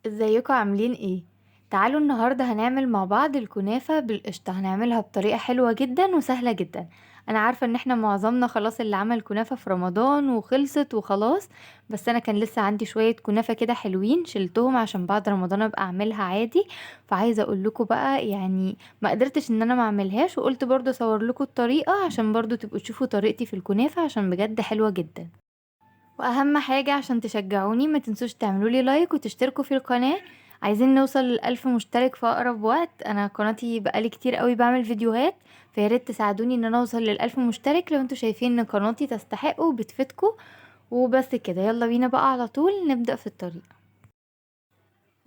ازيكم عاملين ايه؟ تعالوا النهارده هنعمل مع بعض الكنافة بالقشطة. هنعملها بطريقة حلوة جدا وسهلة جدا. انا عارفة ان احنا معظمنا خلاص اللي عمل كنافة في رمضان وخلصت وخلاص، بس انا كان لسه عندي شوية كنافة كده حلوين شلتهم عشان بعد رمضان ابقى اعملها عادي. فعايزة اقول لكم بقى ما قدرتش ان انا ما اعملهاش، وقلت برضو اصور لكم الطريقة عشان برضو تبقوا تشوفوا طريقتي في الكنافة عشان بجد حلوة جدا. واهم حاجة عشان تشجعوني ما تنسوش تعملوا لي لايك وتشتركوا في القناة. عايزين نوصل ل1000 مشترك في اقرب وقت. انا قناتي بقالي كتير قوي بعمل فيديوهات، فياريت تساعدوني ان انا اوصل ل1000 مشترك لو انتوا شايفين ان قناتي تستحق وبتفيدكم. وبس كده، يلا بينا بقى على طول نبدأ في الطريقة.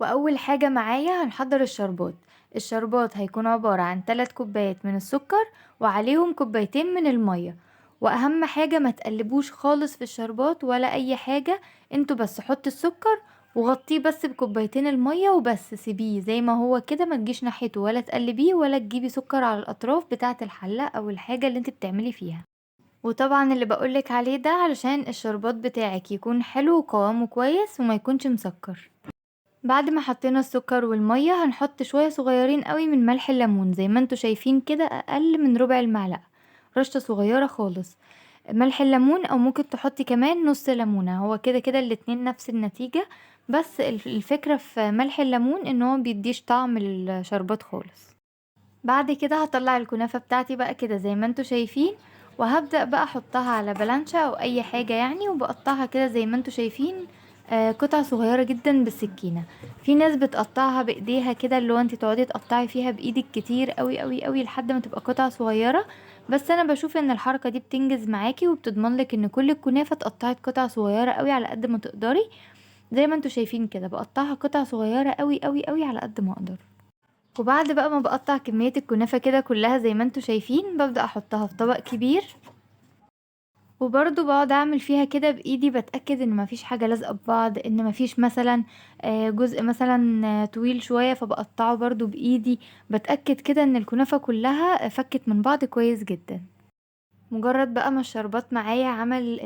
واول حاجة معايا هنحضر الشربات. الشربات هيكون عبارة عن 3 كوبايات من السكر وعليهم كوبايتين من المية. واهم حاجة ما تقلبوش خالص في الشربات ولا اي حاجة، انتوا بس حطوا السكر وغطيه بس بكوبايتين المية وبس، سيبيه زي ما هو كده، ما تجيش ناحيته ولا تقلبيه ولا تجيبي سكر على الاطراف بتاعة الحلة او الحاجة اللي انت بتعملي فيها. وطبعا اللي بقولك عليه ده علشان الشربات بتاعك يكون حلو وقوامه كويس وما يكونش مسكر. بعد ما حطينا السكر والمية هنحط شوية صغيرين قوي من ملح الليمون، زي ما انتوا شايفين كده اقل من ربع المعلقة، رشة صغيرة خالص ملح الليمون، او ممكن تحطي كمان نص ليمونة، هو كده كده الاتنين نفس النتيجة، بس الفكرة في ملح الليمون ان هو بيديش طعم للشربات خالص. بعد كده هطلع الكنافة بتاعتي بقى كده زي ما انتوا شايفين، وهبدأ بقى احطها على بلانشا او اي حاجة وبقطعها كده زي ما انتوا شايفين، قطع صغيرة جدا بالسكينة. في ناس بتقطعها بايديها كده، اللي هو انت تقعدي تقطعي فيها بايدك كتير قوي قوي قوي لحد ما تبقى قطع صغيرة، بس انا بشوف ان الحركة دي بتنجز معاكي وبتضمن لك ان كل الكنافة اتقطعت قطع صغيرة قوي على قد ما تقدري. زي ما انتوا شايفين كده بقطعها قطع صغيرة قوي قوي قوي على قد ما اقدر. وبعد بقى ما بقطع كمية الكنافة كده كلها زي ما انتوا شايفين، ببدأ احطها في طبق كبير، وبرضو بقعد اعمل فيها كده بايدي، بتأكد ان مفيش حاجة لازقة ببعض، ان مفيش مثلا، جزء مثلا، طويل شوية فبقطعه برضو بايدي، بتأكد كده ان الكنافة كلها فكت من بعض كويس جدا. مجرد بقى ما الشربات معايا عمل،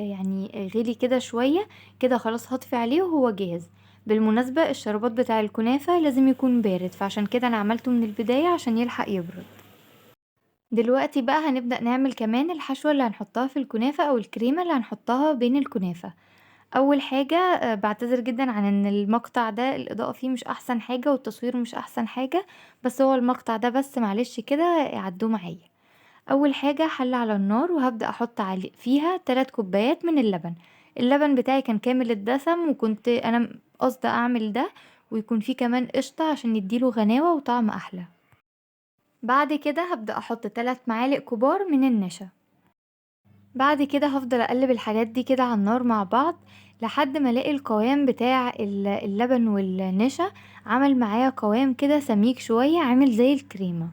غلي كده شوية كده، خلاص هطفي عليه وهو جاهز. بالمناسبة الشربات بتاع الكنافة لازم يكون بارد، فعشان كده انا عملته من البداية عشان يلحق يبرد. دلوقتي بقى هنبدأ نعمل كمان الحشوة اللي هنحطها في الكنافة او الكريمة اللي هنحطها بين الكنافة. اول حاجة، بعتذر جدا عن ان المقطع ده الاضاءة فيه مش احسن حاجة والتصوير مش احسن حاجة، بس هو المقطع ده بس معلش كده عدوه معايا. اول حاجة حلة على النار وهبدأ احط فيها 3 كوبايات من اللبن. اللبن بتاعي كان كامل الدسم، وكنت انا قصدي اعمل ده ويكون فيه كمان قشطة عشان يديله غناوة وطعم احلى. بعد كده هبدأ احط 3 معالق كبار من النشا. بعد كده هفضل اقلب الحاجات دي كده على النار مع بعض لحد ما الاقي القوام بتاع اللبن والنشا عمل معايا قوام كده سميك شوية، عامل زي الكريمة.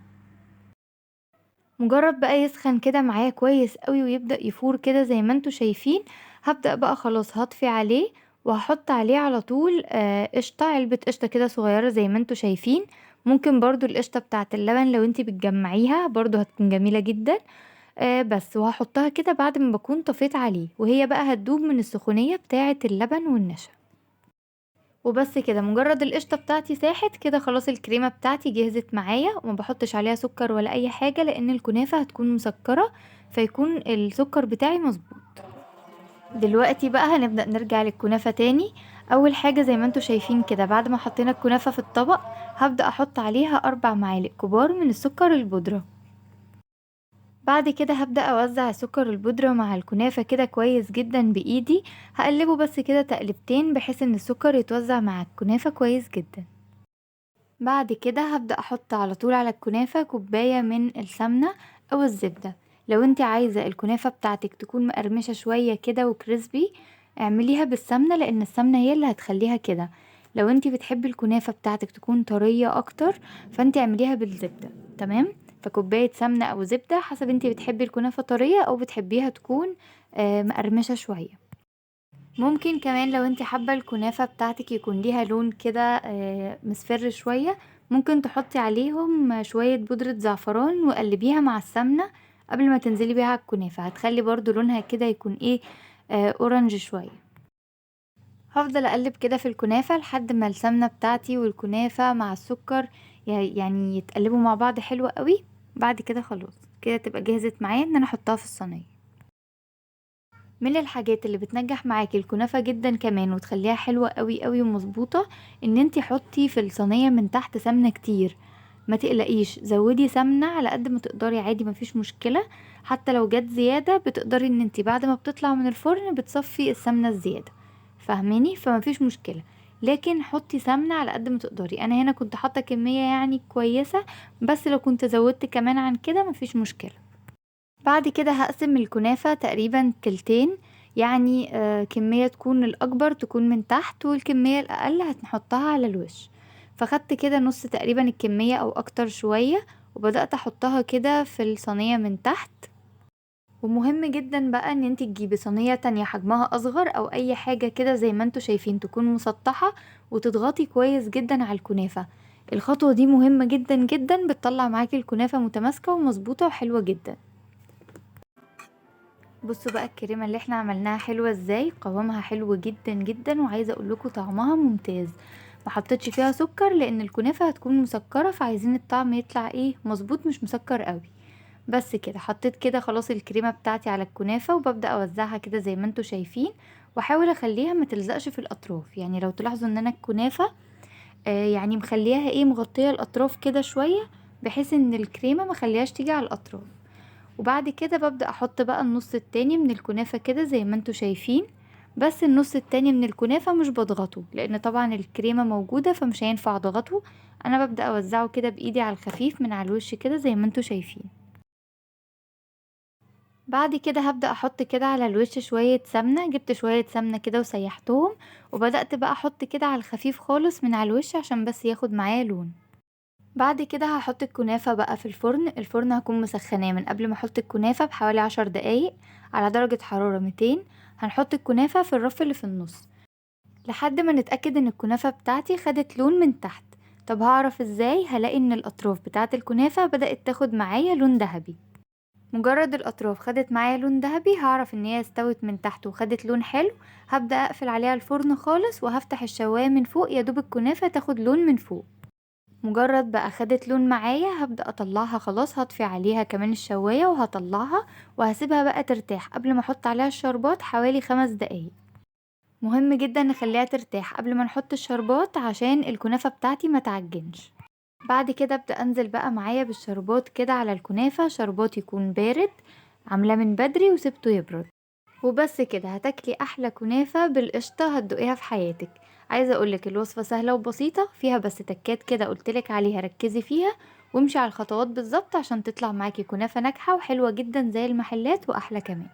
مجرد بقى يسخن كده معايا كويس قوي ويبدأ يفور كده زي ما انتوا شايفين، هبدأ بقى خلاص هطفي عليه وهحط عليه على طول، قشطة، علبة قشطة كده صغيرة زي ما انتوا شايفين. ممكن برضو القشطة بتاعة اللبن لو انتي بتجمعيها برضو هتكون جميلة جدا. بس وهحطها كده بعد ما بكون طفيت عليه، وهي بقى هتدوب من السخونية بتاعة اللبن والنشا. وبس كده مجرد القشطة بتاعتي ساحت كده خلاص الكريمة بتاعتي جهزت معايا، وما بحطش عليها سكر ولا اي حاجة لان الكنافة هتكون مسكرة، فيكون السكر بتاعي مظبوط. دلوقتي بقى هنبدأ نرجع للكنافة تاني. اول حاجة زي ما انتوا شايفين كده بعد ما حطينا الكنافة في الطبق هبدأ احط عليها 4 معالق كبار من السكر البودرة. بعد كده هبدأ اوزع السكر البودرة مع الكنافة كده كويس جدا بايدي، هقلبه بس كده تقلبتين بحيث ان السكر يتوزع مع الكنافة كويس جدا. بعد كده هبدأ احط على طول على الكنافة كوباية من السمنة او الزبدة. لو انت عايزة الكنافة بتاعتك تكون مقرمشة شوية كده وكريسبي اعمليها بالسمنة، لان السمنة هي اللي هتخليها كده. لو انت بتحبي الكنافة بتاعتك تكون طرية اكتر فانت اعمليها بالزبدة، تمام؟ فكوباية سمنة او زبدة حسب انت بتحبي الكنافة طرية او بتحبيها تكون، مقرمشة شوية. ممكن كمان لو انت حابة الكنافة بتاعتك يكون ليها لون كده، مصفر شوية، ممكن تحطي عليهم شوية بودرة زعفران وقلبيها مع السمنة قبل ما تنزلي بيها على الكنافة، هتخلي برضو لونها كده يكون اورنج شوية. هفضل اقلب كده في الكنافة لحد ما السمنة بتاعتي والكنافة مع السكر يعني يتقلبوا مع بعض حلو قوي. بعد كده خلاص كده تبقى جهزت معايا ان انا احطها في الصينية. من الحاجات اللي بتنجح معاكي الكنافة جدا كمان وتخليها حلوة قوي قوي ومظبوطة، ان انتي حطي في الصينية من تحت سمنة كتير، ما تقلقيش، زودي سمنة على قد ما تقدري عادي، مفيش مشكلة. حتى لو جت زيادة بتقدري ان انتي بعد ما بتطلع من الفرن بتصفي السمنة الزيادة، فاهماني؟ فمفيش مشكلة، لكن حطي سمنة على قد ما تقدري. انا هنا كنت حاطة كمية كويسة، بس لو كنت زودت كمان عن كده مفيش مشكلة. بعد كده هقسم الكنافة تقريبا تلتين، كمية تكون الأكبر تكون من تحت والكمية الأقل هنحطها على الوش. فخدت كده نص تقريبا الكمية أو أكتر شوية، وبدأت أحطها كده في الصينية من تحت. ومهم جدا بقى ان انت تجيبي صينية تانية حجمها اصغر او اي حاجة كده زي ما انتوا شايفين تكون مسطحة، وتضغطي كويس جدا على الكنافة. الخطوة دي مهمة جدا جدا، بتطلع معاكي الكنافة متماسكة ومظبوطة وحلوة جدا. بصوا بقى الكريمة اللي احنا عملناها حلوة ازاي، قوامها حلو جدا جدا، وعايزة اقول لكم طعمها ممتاز. ما حطيتش فيها سكر لان الكنافة هتكون مسكرة، فعايزين الطعم يطلع مظبوط، مش مسكر قوي. بس كده حطيت كده خلاص الكريمة بتاعتي على الكنافة، وببدأ اوزعها كده زي ما انتوا شايفين، واحاول اخليها ما تلزقش في الاطراف. لو تلاحظوا ان انا الكنافة، مخليها مغطية الاطراف كده شوية، بحيث ان الكريمة ما خليهاش تيجي على الاطراف. وبعد كده ببدأ احط بقى النص التاني من الكنافة كده زي ما انتوا شايفين، بس النص التاني من الكنافة مش بضغطه لان طبعا الكريمة موجودة فمش هينفع اضغطه. انا ببدأ اوزعه كده بايدي على الخفيف من على الوش كده زي ما انتوا شايفين. بعد كده هبدأ احط كده على الوش شوية سمنة، جبت شوية سمنة كده وسيحتهم، وبدأت بقى احط كده على الخفيف خالص من على الوش عشان بس ياخد معايا لون. بعد كده هحط الكنافة بقى في الفرن. الفرن هكون مسخناه من قبل ما احط الكنافة بحوالي 10 دقايق على درجة حرارة 200. هنحط الكنافة في الرف اللي في النص لحد ما نتأكد ان الكنافة بتاعتي خدت لون من تحت. طب هعرف ازاي؟ هلاقي ان الاطراف بتاعت الكنافة بدأت تاخد معايا لون ذهبي. مجرد الاطراف خدت معايا لون ذهبي هعرف ان هي استوت من تحت وخدت لون حلو. هبدأ اقفل عليها الفرن خالص وهفتح الشواية من فوق، يا دوب الكنافة تاخد لون من فوق. مجرد بقى خدت لون معايا هبدأ اطلعها خلاص، هطفي عليها كمان الشواية وهطلعها وهسيبها بقى ترتاح قبل ما احط عليها الشربات حوالي 5 دقايق. مهم جدا نخليها ترتاح قبل ما نحط الشربات عشان الكنافة بتاعتي ما تعجنش. بعد كده ابدأ انزل بقى معايا بالشربات كده على الكنافة، شربات يكون بارد عاملاه من بدري وسبته يبرد. وبس كده هتاكلي احلى كنافة بالقشطة هتدوقيها في حياتك. عايزة اقولك الوصفة سهلة وبسيطة، فيها بس تكات كده قلتلك عليها ركزي فيها وامشي على الخطوات بالظبط عشان تطلع معاكي كنافة ناجحة وحلوة جدا زي المحلات واحلى كمان.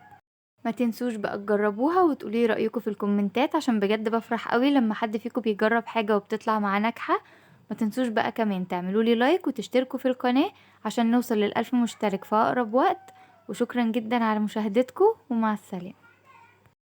ما تنسوش بقى تجربوها وتقولي رأيكم في الكومنتات، عشان بجد بفرح قوي لما حد فيكم بيجرب حاجة وبتطلع معاه ناجحة. ما تنسوش بقى كمان تعملوا لي لايك وتشتركوا في القناة عشان نوصل للألف مشترك في أقرب وقت. وشكرا جدا على مشاهدتكم ومع السلامة.